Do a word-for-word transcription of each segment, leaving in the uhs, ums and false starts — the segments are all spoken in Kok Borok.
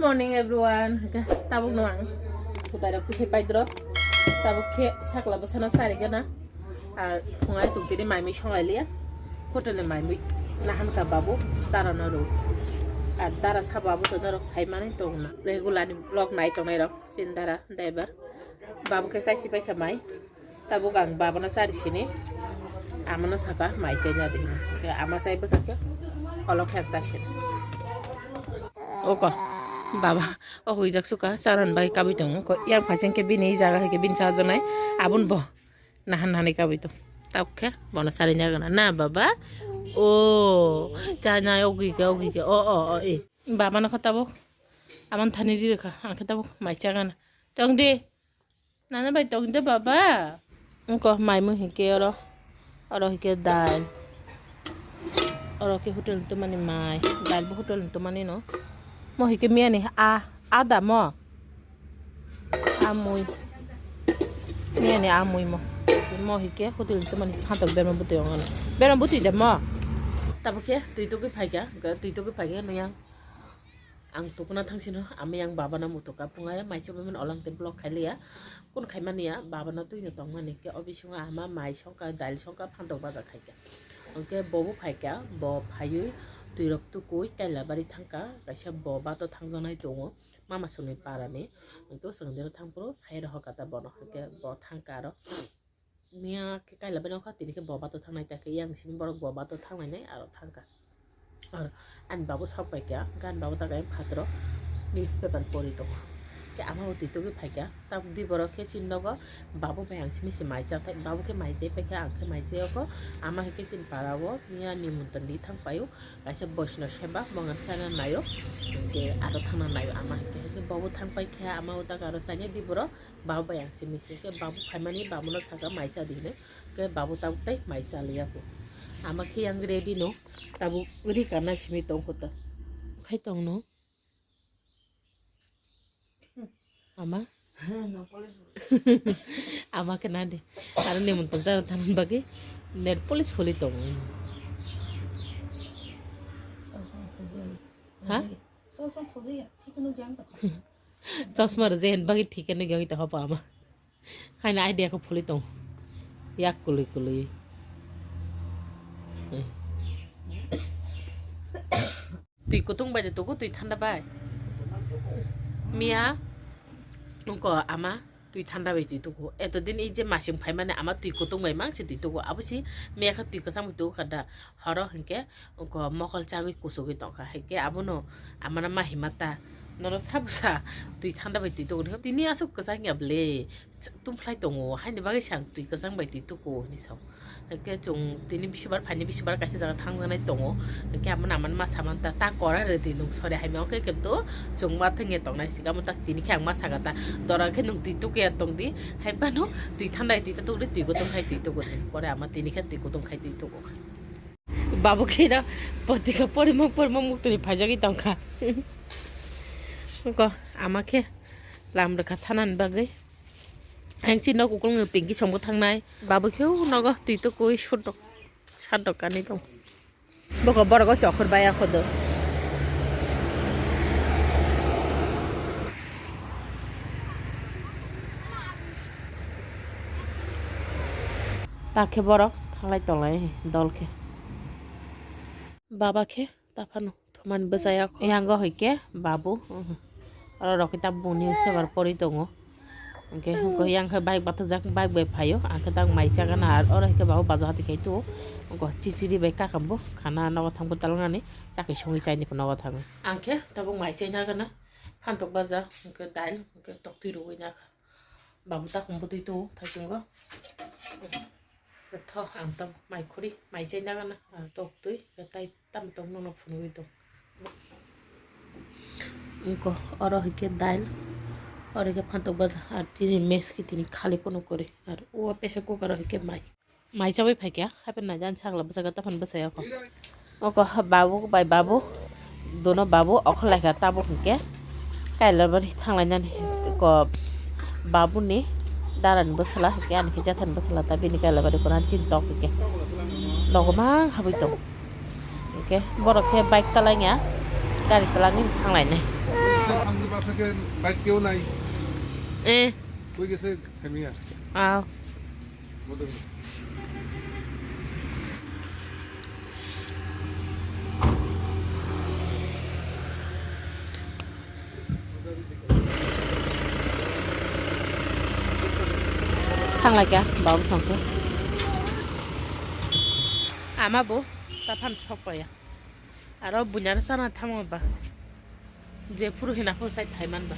Morning everyone. Hwnkhe tabuk no ang kwtai rok twi sai pai drop. Tabuk khe sakla bwsano chari gana. Ar phungai chuk tini mai mui songlai liya. Hotel ni mai mui nahan ka babu dara no ru. Ar dara sa babu to norok sai mani tong na. Regular ni vlog nai tongnai rok. Chini dara driver. Babu khe chai si pai kha mai. Tabuk ang babano chari sini, amano saka mai chaina di hino. Ke ama chai bwsakhe, olo khe ang chai sini. Oko, baba, o huijak suka, charan bai kabui tongo. Ko yang phacheng khe bini jaga hai khe bini chajaknai, abun bo nahan nahan kabui tong. Tabuk khe bono chari nagana. Na baba, o, chana ogui khe, ogui khe, o, o, o, e. Babano kha tabuk, aman thani ri rwkha, ang khe tabuk mai chagana. Tong di. Nana bai tong de baba. Wngkha mai mui hinkhe oro. Oro hinkhe dal. Oro khe hotel ni twmani mai. Dal bo hotel ni twmani no. Mo hinkhe miyani a, a da mo. A mui. Miyani a mui mo. Mo hinkhe hotel ni twmani phantok berma bwtwi ongano. Berma bwtwi da mo. Tabuk khe twi tugwi phaikha. Twi tugwi phaikhe nuyang. Ang tukuna thangsino, ami ang babana mutuka pungai, maisa bumani olangte vlog khailiya. Kun khaimaniya, babana twino tongmani, ke o bisingo ama mai songkha, dail songkha, phantok baja khaikha. Hwnkhe bobo phaikha, bo phaiwi twirok tukui Kailabari thangkha, kaisa bo bato thangjaknai tongo, mama songni parani. Hwnkhe o chwng dino thangphuru, sai rohor kata bono, hwnkhe bo thangkha aro. Miya khe Kailabari nokha, tini khe bo bato thangnai, ta khe yang simi borok bo bato thangnai nai aro thangkha. Ar ani babu sok pai kha, gan babu ta khe phatro newspaper pori tongo. Khe ama bo twi tugwi phai kha, tabuk di borok khe chini nogo babu bai ang simi se mai cha thai, babu khe mai chai pai kha, ang khe mai chai oko, ama hai khe chini para o miya ni monton di thang paio, kaisa boisno seba, bo ang sana naio, hwnkhe aro thangna naio ama hai khe, hwnkhe bobo thang pai kha, ama o ta aro chani di borok. Babu bai ang simi se khe babu phaimani babuno saka mai cha di hinwi. Khe babu tabuk tei mai cha liya bo. Ama khe yang ready no. Tabuk ri kana simi tong kho ta. Khai tong no. Ama? Ama khe na de. Aro ni monton cha than bagwi net polish phuli tong. Ha? Chosma rwjai hwn bagwi thik khe nw yogwi tongkha bo ama. Haino idea khe phulwi tong. Yak kwlwi kwlwi. Twi kutung bai de tugo, twi thanda bai. Miya wngko ama twi thanda bai twi tugo. Eto din ei je masing phaimani ama twi kutung bai mang se twi tugo. Abo si miya khe twi kwchang bai tugo kha da. Horo hinkhe wngkha mokol chagwi kuchugwi tongkha, hinkhe abono amano ma hima ta, "Nono sa bwsa twi thanda bai twi tugo," hinwi, "Tini aswk kwchang ya bwle, tungphlai tongo, haini bagwi se ang twi kwchang bai twi tugo," hinwi sao. Hinkhe chwng tini bisibar phaini bisibar kaisa jaga thangjaknai tongo, hinkhe amano amano ma samanta, "Ta kora rwdi nwng sori," hai mao khe kebto chwng ma thwngya tongnai sika, amo tak tini khe ang ma saka ta, "Dora khe nwng twi tukuya tongdi," hai phano, "Twi thanda bai twi ta tugdi, twi kutung khai twi tugo," hinwi pore ama tini khe twi kutung khai twi tugo. Babu khe ro potika porimung porimung muktwi phaijagwi tongkha. Ko ama khe lam rwkha thanani bagwi. Ang chini nok ukulung pinki songbo thangnai. Babu khe o nogo twi tukui sudok sadok kanwi tong. Boko borok o chokhor baya khodo. Ta khe borok thanglai tonglai dol khe. Baba khe ta phano thumani bwchaya kho. Yango hoi khe babu. Oro rok khe ta bo newspaper pori tongo. Hwnkhe hwnkhe yang khe bike bathajak, bike bai phaio. Ang khe ta mai chagana ar oro hwnkhe babu baja hati khai tongo. Hwnkhe chichiri bai kakam bo khana nogo thangbo talnani chakhe songwi chaini nogo thangwi. Ang khe tabuk mai chaina gana phantok baja, hwnkhe dail, hwnkhe toktwi rwui nakha. Babu takhum bwtwi tongo thaichungo. Tho ang tamo mai khuri, mai chaina gana, ah, toktwi, tai tamo tong nono phunugwi tong. Wngkha oro hwnkhe dail, oro hwnkhe phantok baja, ar tini mess khe tini khali kono kwrwi, ar o pressure cooker o hwnkhe mai. Mai chawi phaikha, hapheno naidi ani sakla bwsakhe taphano bwsai okho. Oko ha babu bai babu, dono babu okhorlaikha tabuk hinkhe Kailabari thanglainani ko babuni darani bwsla hinkhe ani khe jethani bwsla ta bini Kailabari kono chini tok hinkhe nogo mang habwi tongo. Hinkhe borok khe bike talangya, gari talangwi thanglainai. সামনে বাসে বাইক কেউ নাই। এ। কই গেছে সামিয়া? আও। Thanglaikha babu songkhe. Ama bo ta phan sok paya. Aro bunyar sana tamo ba. Je phuru hina phuru sai phaiman ba.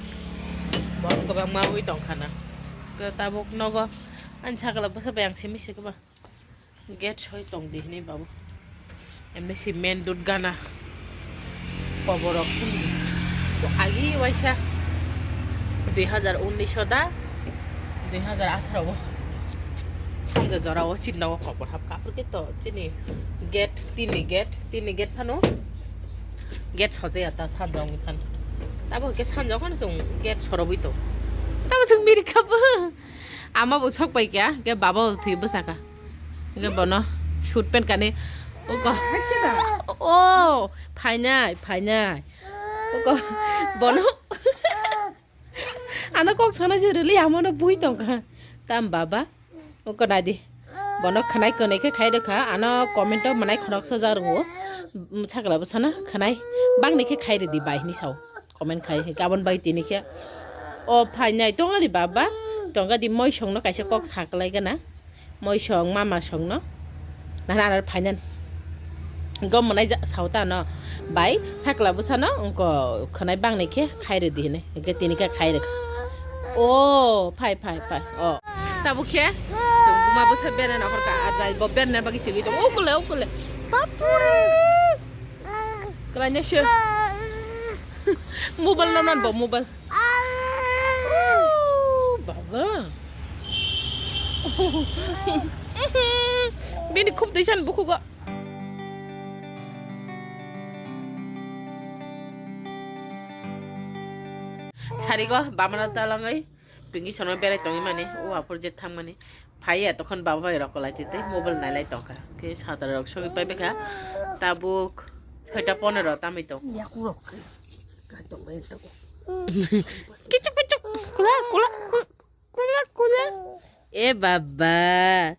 Bo kwbangma ui tongkhana. Ke tabuk nogo ani sakala bwsa bai ang simi sikba. Gate soi tong di hinui babu. Emni si main road gana. Koborok agi waisa dui hazar unnish o da, dui hazar atharo o sanja jora o sinna o kobor hapkha. Apor khe to chini gate, tini gate, tini gate phano gate sojaya ta sanja wngwi phano. Tabo khe sanja phano chwng gate sorobwi to. Tabo chwng mirikha bo. Ama bo sok pai kya, khe baba bo thwi bwsakha. Hingke bono suit pant kani. Oko. O, phainai, phainai. Oko. Bono. Ano kok sana je rili amono bui tongkha. Tam baba. Oko nadi. Bono khnai kwnwi khe khai rwkha. Ano comment o mwnai khoroksa ja rwngo. Sakla bwsano khnai bangni khe khai rwdi bai hinwi sao. Comment khai, gabon bai tini khe. O phainai tongari baba, tongga di moisongno kaisa kok saklaigana. Moisong mama songno. Nana arar phainan. Gom mwnai ja-, sautano. Bai, sakla bwsano, wngko khwnai bangni khe khairwdi hinwi. Hingke tini khe khairwkha. O, phai, phai, phai. O. Tabuk khe, chwng buma bwsa bernai nahorkha. Ar jai bo bernai bagwi chwgwi tongo. Ukule, ukule. Bapure. Kelaina se. Mobile no nan bo mobile. Baba. Bini khub dui san bukhugo. Sarigo bamana talangoi. Pingi sono berai tongwi mani. O apor je thang mani. Phaiya tokon baba bai rok kolai twi tei mobile nailai tongkha. Khe satara rok sogwi pai bwkha. Tabuk soita ponero tamwi tong. Yakurok khe kai tongmani tabuk. Kichuk kichuk. Kula kula kula kula. E baba.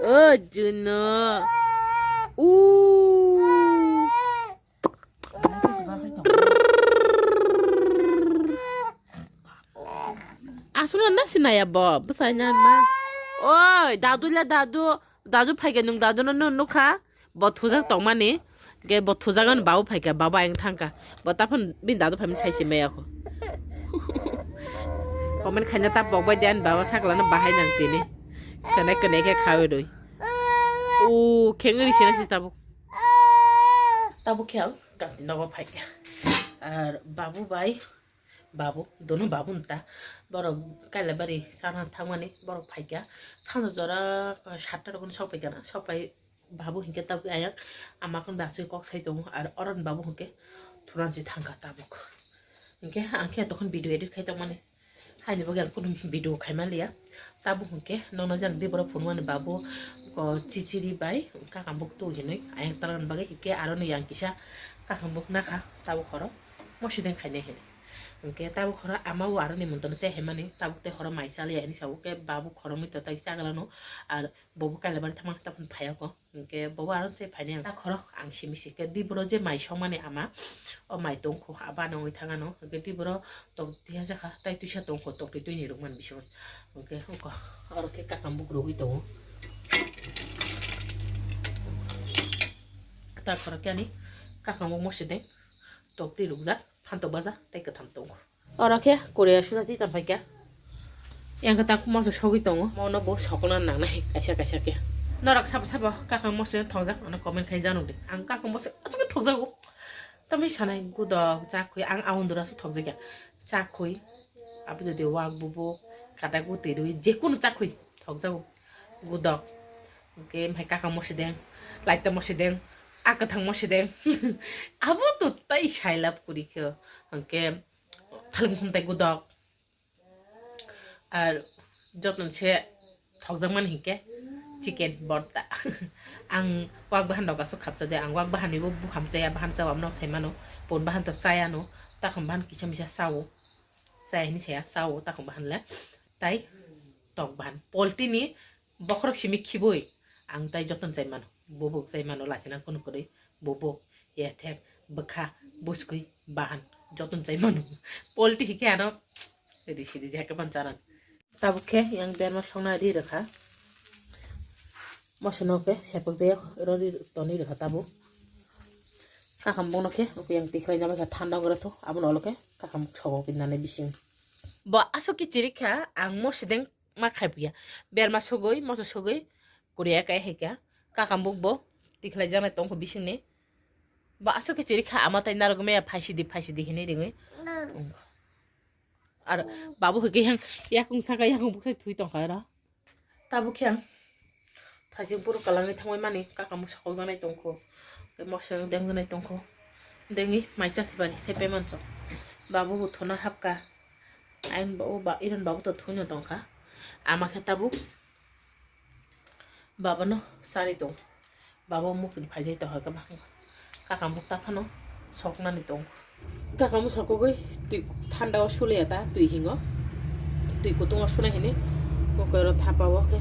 O juno. U. Aswkno na sinaya bo bwsai na ma. Oi dadu le dadu, dadu phaikhe nwng dadu no nukha. Bo thujak tongmani. Ge bo thujak ani babu phaikha, babu ayang thangkha. Bo taphun bini dadu phaimani sai se maya kho. Comment khaina ta bok bai de ani baba sakla no bahai nang tini. Kene kene khe khawi rwi. O khengri sina si tabuk. Tabuk khe ang kanti nogo phaikha. Ar babu bai, babu, dono babu nta. Borok Kailabari sana thangmani borok phaikha. Sana jora satta rokni sok phaikha na. Sok pai babu hinkhe tabuk ayang ama kon basui kok sai tongo. Ar oron babu hinkhe thuransi thangkha tabuk. Hinkhe ang khe tokon video edit khai tongmani. Haini bagwi ang kunu video khaima liya. Tabuk hwnkhe nono jang di borok phunukmani babu, o, chichiri bai kakambuk tu hinwi ayang talani bagwi hinkhe aroni yang kisa kakambuk nakha tabuk horo mosideng khainai hinwi. Hinkhe tabuk horo ama o aroni montono chai haimani tabuk tei horo mai chaliya hinwi sabo khe babu khoroknwi to tai chaglano ar bobo Kailabari thangma taphun phaiya kho. Hinkhe bobo aro se phaini ang ta khorok ang simi si khe diboro je mai songmani ama o mai tongkho abano wngwi thangano hinkhe diboro tok tiya jakha tai twisa tongkho tokti twini rwkmani bisingwi hinkhe oko oro khe kakambuk rwgwi tongo ta khorok khe ani kakambuk mosideng tokti rwkjak phantok baja tei kwtham tongo. Oro khe Korea suja twi tongphaikha. Yang khe tak moso sogwi tongo. Mono bo sokna nangnai kaisa kaisa khe. Norok sabo sabo kakang moso thokjak ano comment khai janok di. Ang kakang moso aswk thokjago. Tamni sanai gudok chakhui ang aundura se thokjakya. Chakhui abo jodi wak bubuk kada gutwi rwi jekunu chakhui thokjago. Gudok. Hwnkhe hai kakang mosideng, laita mosideng, a kwthang mosideng. Abo to tai sailab kwrwi khe. Hwnkhe thalung khum tai gudok. Ar jotoni se thokjakmani hinkhe chicken borta. Ang wak bahan rok aswk khapsa jai, ang wak bahan ni bo bukham chaya, bahan chao, amno sai mano, pon bahan to chaya no, takham bahan kisa misa chao, chaya hini saya chao, takham bahan le tai tok bahan. Polti ni bokhorok simi khiboi ang tai joton chai mano, bubuk chai mano, lachina kunu kwrwi, bubuk, yather, bwkha, buskui, bahan, joton chai mano. Polti hike ano risi risi hake ban charan. Tabuk khe yang berma songna ri rwkha. Moso no khe sepok jaya ro ri toni rwkha tabuk. Kakam bono khe uku yang tikhlai jama khe thanda ongre tho, abono olo khe kakam sogo kinani bising. Bo aswk khe chiri kha, ang moso deng ma khai puya. Berma sogoi, moso sogoi, kuriya kai hai kha. Kakam buk bo tikhlai jana tongkho bising ni. Bo aswk khe chiri kha, ama tai narwk maya phaisidi, phaisidi hinwi ringwi. Ar babu hwnkhe yang yakung saka yakung buksa thui tongkha oro. Tabuk khe ang thaising puro kwlangwi thangwi mani, kaka mung sakokjaknai tongkho, tei mosong dengjaknai tongkho, dengwi mai chathi bari se paimanchok. Babu bo thuna hapkha, ain ba, o ba, iron babu to thuino tongkha, ama khe tabuk babano sari tong. Baba mukti phaijai tongkha khe ma. Kakam buk ta phano soknani tong. Kakam sokogwi twi thanda o sulia ta twi hingo. Twi kutung o suna hini. Mokoi ro thapa o khe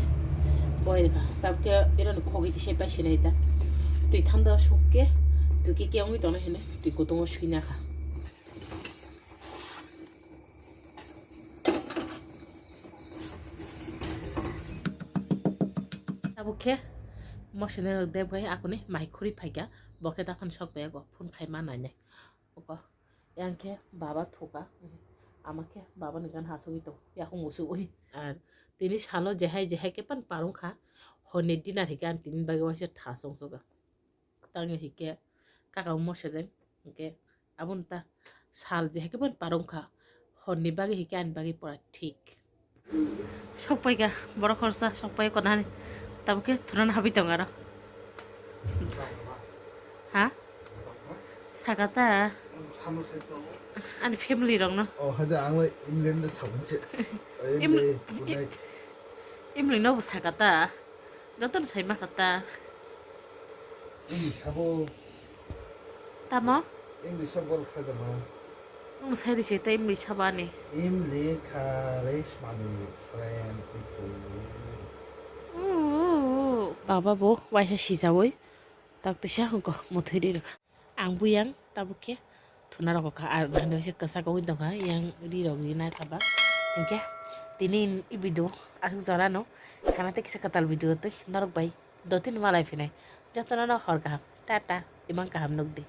boi rwkha. Tabuk khe ero ni khogwi tisai pai sinai ta. Twi thanda o suk khe twi khe khe wngwi tongna hini twi kutung o suina kha. Tabuk khe mosini rok debgai akuni mai khuri phaikha, bo khe daphano sok bai yago phone khai ma nainai. Oko yang khe baba thuka, ama khe baba ni gan hasugwi tong, yakung usugwi. Ar tini salo jehai jehai khe pan parung kha, honni dinner hikhe ang tini bagwi waisa tha song suga. Tangwi hikhe kaka mosedeng hikhe aboni ta sal je hikhe ban parung kha, horni bagwi hikhe ani bagwi pura thik. Sokpai kha borok khorsa, sokpai kona hani tabuk khe thunana habwi tongo aro. Ha? Sakata? Ani family rokno. Oh, hada ang England da sabun che. Im- England, good night. Imli no bo sakata. Jotono sai ma kha ta. Imli sabo. Tamo? Imli sabo sai da ma. Ang sai ri se ta imli sabo ani. Imli kha re smani friend people. Baba bo waisa sijawi tak tisa hwnkhe muthwi ri rwkha. Ang buyang tabuk khe thuna rok kha, ar nang se kwchak wngwi tongkha yang ri rok ri na kha ba. Hinkhe tini i video aswk jora no khana tei kisa kwtal video twi norok bai dotino malai phinai. Jotono no hor kaham, tata, imang kaham nukdi.